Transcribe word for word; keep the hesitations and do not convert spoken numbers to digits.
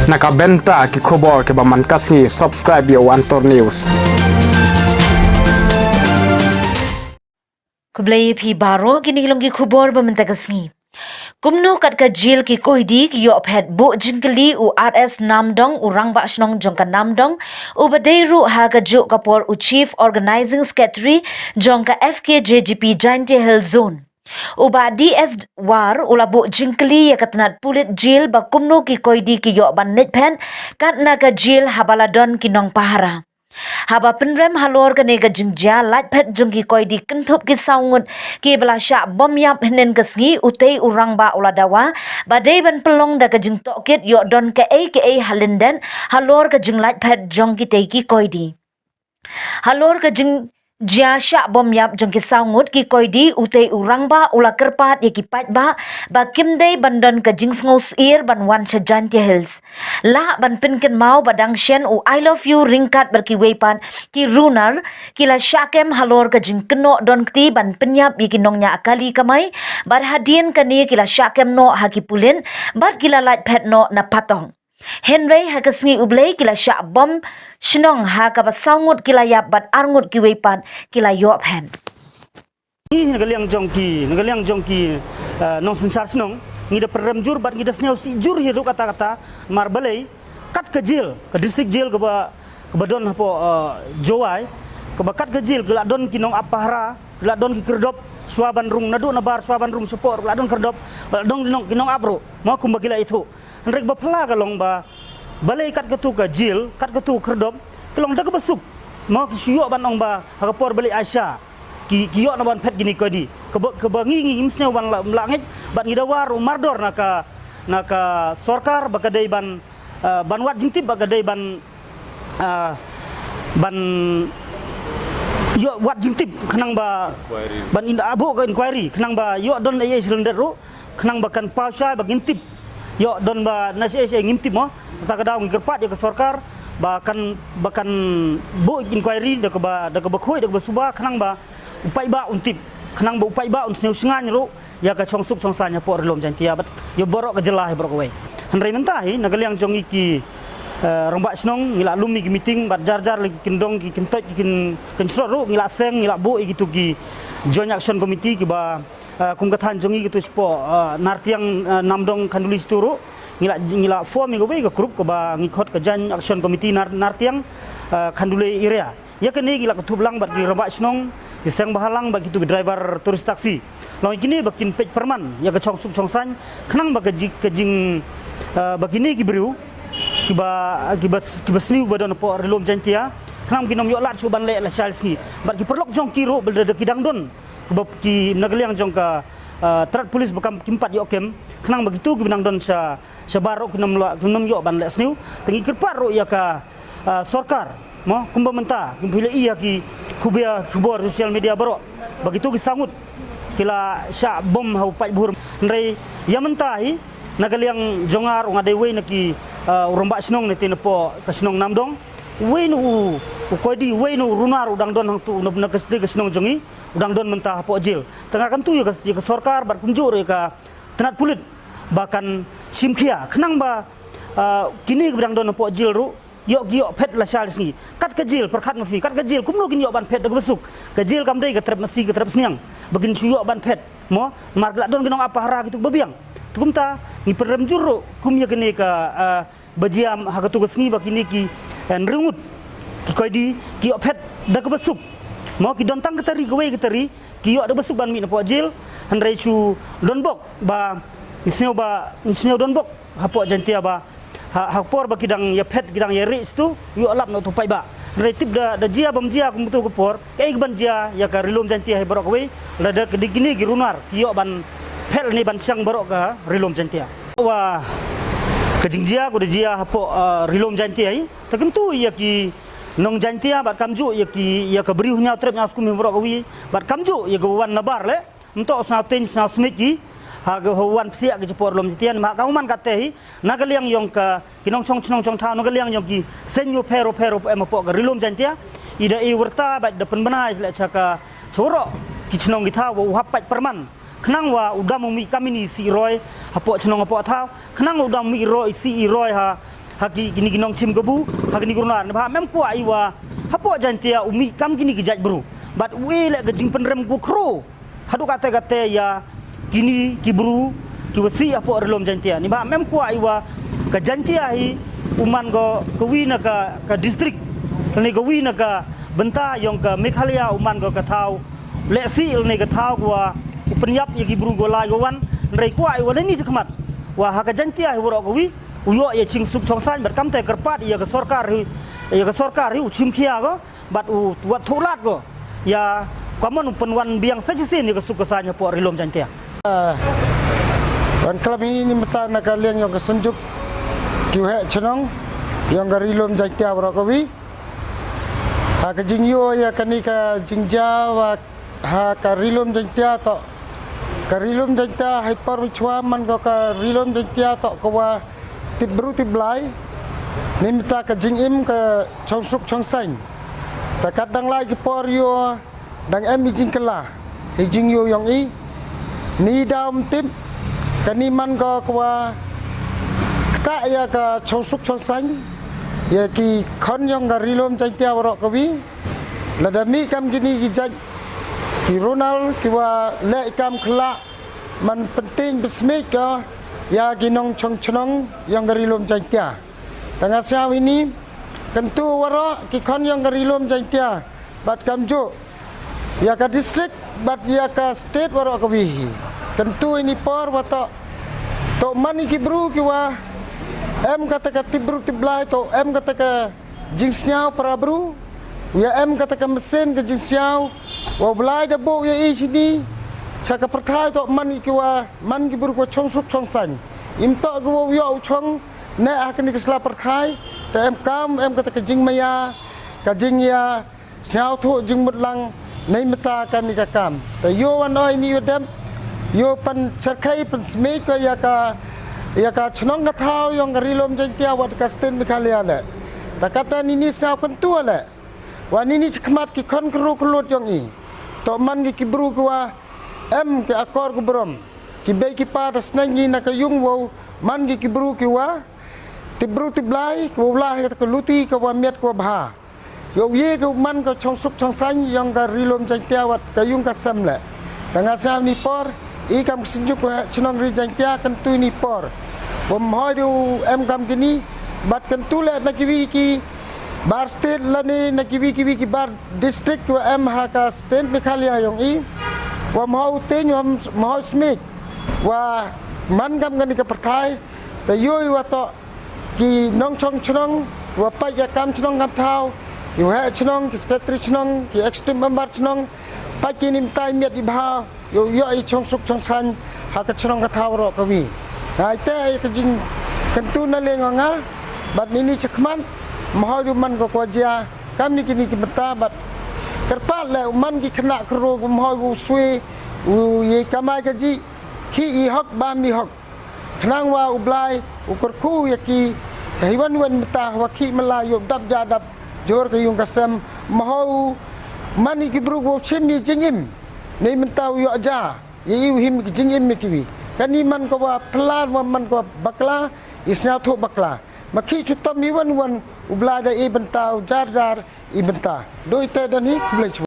Na ka bynta ki khubor kiba man ka sngi, subscribe ïa u Antor News. Khublei phi baroh, kine ki long ki khubor ba mynta ka sngi. Kumno kat ka jil ki koidi ki ïoh phet, buh jingkylli u R S Namdong, u rangbah shnong jong ka Namdong, uba dei ruh ha kajuh ka por u Chief Organising Secretary jong ka F K J G P Jaintia Hills Zone. U Bah D S War u la buh jingkylli ïa ka tnat pulit jil ba kumno ki koidi ki ïoh ban leit phet kat na ka jil haba la don ki nongpahara. Haba pynrem halor kane ka jingjia lait phet jong ki koidi kynthup ki saw ngut kiba la shah bom ïap hynnin ka sngi, utei u rangbah u la dawa ba dei ban pynlong da ka jingtohkit, ïoh don kaei kaei ha lyndet halor ka jinglait phet jong kitei ki koidi. Halor ka jingjia shah bom ïap jong ki saw ngut ki koidi, utei u rangbah u la kyrpad ïa ki paidbah ba kim dei ban don ka jingsngewsyier ban wan sha Jaintia Hills. Lah ban pynkynmaw ba dang shen u I love you ryngkat bad kiwei pat ki runar ki la shah kem halor ka jingkynnoh don kti ban pynïap ïa ki nongñiah kali kamai, bad hadien kane ki la shah kem noh ha ki pulit bad ki la lait phet noh na Patong. Hynrei ha ka sngi U Blei ki la shah bom shnong ha kaba saw ngut ki la ïap bad ar ngut kiwei pat ki la ïoh phet. Ngi na ka liang jong ki, na ka liang jong ki, eh, nongsynshar shnong, ngi da pynrem jur bad ngi da sngewsih jur hi ruh katta katta, namar balei kat ka jil, ka district jil kaba, kaba don hapoh, eh, Jowai, kaba kat ka jil ka la don ki nongap pahara, ka la don ki kyrdop shuwa ban rung naduh nabar, shuwa ban rung shapoh, ka la don kyrdop, ka la don ki nong, ki nongap ruh, mo, kumba ki la ithuh. Hynrei ba phylla ka long ba balei kat katu ka jil, kat katu kyrdop, ka long da kaba suk. Mo, ki shu ïoh ban ong ba ha ka por balei Aisha ki, ki ïoh na ban phet kine ki koidi. Kaba, kaba ngi, ngi ngim sngew ban lah, lah ngeit, bad ngi dawa ruh mardor na ka, na ka sorkar ba ka dei ban, eh, ban wad jingtip, ba ka dei ban, eh, ban ïoh wad jingtip khnang ba, inquiry, ban in, ah, buh ka inquiry khnang ba ïoh don ei ei sha lyndet ruh, khnang ba kan paw shai ba ngin tip. Ïoh don ba na sha ei ei ngim tip, mo. Sa ka daw ngi kyrpad ïa ka sorkar ba kan, ba kan buh inquiry da kaba, da kaba khuid, da kaba suba, khnang ba u paidbah un tip, khnang ba u paidbah un sngew shngaiñ ruh ïa ka shongsuk shongsaiñ hapoh Ri-lum Jaintia bad ïa baroh ka jylla hi baroh kawei. Hynrei mynta hi na ka liang jong ngi ki, eh, rangbah shnong, ngi la lum ïa ki meeting bad jar jar la ki kyndong, ki kyntoit, ki kyn, kynshlur ruh ngi la seng, ngi la buh ïa kitu ki Joint Action Committee kiba, eh, kum ka thaiñ jong ngi katu shapoh, eh, Nartiang, eh, Namdong, Khanduli, shatu ruh ngi la, ngi la form ïa kawei ka group kaba ngi khot ka Joint Action Committee Nar, Nartiang, eh, Khanduli area. Ïa kane ki la kynthup lang bad ki rangbah shnong, ki seng bhalang bad kitu ki driver tourist taxi. Long ïa kine ba kin peit pyrman ïa ka shongsuk shongsaiñ, khnang ba ka jing, ka jing, eh, ba kine ki briew kiba, kiba, kiba sniew ba don hapoh Ri-lum Jaintia, khnang ba kin ym ïoh lad shuh ban leh lashai lasngi. Bad ki paralok jong ki ruh ba da, da ki dang don, kiba ki na ka liang jong ka, eh, tnat pulit ba kam, kim pat ïoh kem, khnang ba kitu kiba dang don sha, shabar ruh kin ym la, kin ym ïoh ban leh sniew. Te ngi kyrpad ruh ïa ka, ah, sorkar, mo, kumba mynta, kumba phi la ïohi ha ki khubor, khubor social media baroh ba kitu ki saw ngut ki la shah bom ha u paidbah. Hynrei ïa mynta hi na ka liang jong nga ruh nga dei wei na ki, ah, u rangbah shnong na te napoh ka shnong Namdong. Wei na u, u koidi, wei na u runar u dang don hangtu na, na ka shnong jong ngi, u dang don mynta hapoh jil. Te nga kyntu ïa ka, ïa ka sorkar bad kumjuh ruh ïa ka tnat pulit ba kan shim khia khnang ba, ah, kine kiba dang don hapoh jil ruh ïoh, ki ïoh phet lashai lasngi. Kat ka jil, pyrkhat ma phi, kat ka jil kumno kin ïoh ban phet da kaba suk? Ka jil kam dei ka trep masi, ka trep sniang ba kin shu ïoh ban phet, mo, namar ki la don ki nongap pahara kitu kiba biang. Te kumta ngi pynrem jur ruh kum ïa kane ka, ah, ba jia ha katu ka sngi ba kine ki, eh, hynriew ngut ki koidi ki ïoh phet da kaba suk. Mo, ki don tang ka tari, kawei ka tari, ki ïoh da kaba suk ban mih napoh jil. Hynrei shu donbok ba ngi sngew, ba ngi sngew donbok hapoh Jaintia ba ha, ha por ba ki dang ïa phet, ki dang ïa rieh shatu, ïoh lap noh utu u paidbah. Hynrei tip da, da jia bym jia kum utu ka por, kaei kaban jia ïa ka Ri-lum Jaintia hi baroh kawei, lada ka dei kine ki runar ki ïoh ban phet ne ban shang baroh ka Ri-lum Jaintia. Wa ka jingjia ka da jia hapoh, ah, Ri-lum Jaintia hi, te kyntu ïa ki nong Jaintia bad kamjuh ïa ki, ïa ka briew Hynñiewtrep Hynñiewskum hi baroh kawei bad kamjuh ïa ka wan nabar leh. Mynta u sngewthuh, u sngewsmit ki ha ka wan psiah ki shapoh Ri-lum Jaintia, namar ka u man kata hi na ka liang jong ka ki nongshong shnong shong thaw, na ka liang jong ki seng u pher u pher u em hapoh ka Ri-lum Jaintia, i da i wyrta bad da pynbna i leh sha ka, sha baroh ki shnong ki thaw ba u hap pait pyrman khnang ba u dam u mih kamini isih i roi hapoh shnong hapoh thaw, khnang u dam u mih i roi isih i roi ha, Ha ki, kini ki nongshim kabu, ha kini ki runar, neibhah mem kwah i wa hapoh Jaintia u mih kam kini ki jaitbru. Bad u e leh ka jingpynrem ka khro haduh katte katte ïa kini ki bru ki wa sih hapoh Ri Lum Jaintia. Neibhah mem kwah i wa ka Jaintia hi u man ko kawi na ka, ka district, lane kawi na ka bynta yong ka Meghalaya, u man ko ka thaw lehsih lane ka thaw ka wa u pynïap ïa ki bru ko lai ko wan. Hynrei kwah i wa lehni chakhmat wa ha ka Jaintia hi waroh kawi u ïoh ïa jingsuk jingsaiñ bad kamte kyrpad ïa ka sorkar hi, ïa ka sorkar hi u chimkhia ko bad u wat thuh lad ko ïa ka mon u pynwan biang sa shisien ïa ka suk ka saiñ hapoh Ri Lum Jaintia. Wan klam hi ni mynta na ka liang yong ka Synjuk ki waheh chnong yong ka Ri Lum Jaintia waroh kawi. Ha ka jingïoh ïa kani ka jingjia wa ha ka Ri Lum Jaintia toh, ka Ri Lum Jaintia ha i por mynshuwa man ko ka Ri Lum Jaintia toh ka wa tip bru tip blai. Ni mynta ka jingim ka chongsuk chongsaiñ. Ta kat dang lai ki por ïoh dang em i jingkylla ha i jingïoh yong i. Ni daw ym tip kani man ko ka wa ktah ïa ka chongsuk chongsaiñ ïa ki khon yong ka Ri Lum Jaintia waroh kawi. Lada mih kam kini ki jait ki runar ki wa leh i kam khyllah man pyntieng pynsmiej ko ïa ki nongchong chnong yong ka Ri Lum Jaintia. Ta nga sngew ini kyntu waroh ki khon yong ka Ri Lum Jaintia bad kamjuh ïa ka district bad ïa ka state waroh kawi hi. Kyntu ini por wa toh, toh man i ki bru ki wa em kata ka tip bru tip blai, toh em kata ka jingsngew para bru, u ïa em kata ka mynsiem ka jingsngew wa u Blai da buh ïa i shini sha ka pyrthai, toh man i ki wa, man ki bru ki wa chongsuk chongsaiñ. Im toh ki wa u ïoh u chong ne ha kani ka sla pyrthai, te em kam em kata ka jingmaïa, ka jingïa sngewthuh jingmut lang nei mynta kani ka kam. Te ïoh wan oi ni ïoh dep ïoh pan cherkhei pan smiej ko ïa ka, ïa ka chnong ka thaw yong ka Ri Lum Jaintia wat ka state Meghalaya le. Ta kata nini sngew kyntu le wa nini chakhmat ki khon khru khlut yong i, toh man ki ki bru ki wa em ki akor ki brom, ki bei ki pa da sneng i na ka yung wow, man ki ki bru ki wa tip bru tip blai, ki wa u la ka luti ka wa miat ka wa bha. Yow ye ka u man ka chongsuk chongsaiñ yong ka Ri Lum Jaintia wat ka yung ka sem le. Ta nga sngew ni por i kam ka Synjuk ka chnong Ri Jaintia kyntu ni por. Wa ym hoi du em kam kini bad kyntu le na ki wi ki bar state lane na ki wi ki wi ki bar district wa em ha ka state Meghalaya yong i. Wa ym hoi u teng wa ym hoi smiej wa man kam kani ka pyrthai. Ta yow i wa toh ki nongchong chnong wa pait ïa kam chnong kam thaw, ki waheh chnong, ki secretary chnong, ki executive member chnong, pait ki ni mynta i miat i bha yow ïoh i chongsuk chongsaiñ ha ka chnong ka thaw roh ka wi. Ngai te ïa ka jingkyntu na liang nga bad nini chakhmat, ym hoi du man ka kwah jia kam ni kini ki mynta bad kyrpad le u man ki khynnah khynroo, ym hoi u swe u ye kamai ka ji, ki i hok bam i hok. Khnang wa u Blai u kyrkhu ïa ki ha iwan iwan mynta wa ki mala yow dap ja dap jor ka yung ka sem. Ym hoi u man i ki bru wow chim i jingim nei mynta u ïoh ja ïa i u him i jingim i ki wi. Kani man ka wa phylla wa man ka wa bakla, i sngewthuh bakla. Ma ki chutom iwan iwan u Blai da i bynta u jar jar i bynta. Doi te dani khublei chibun.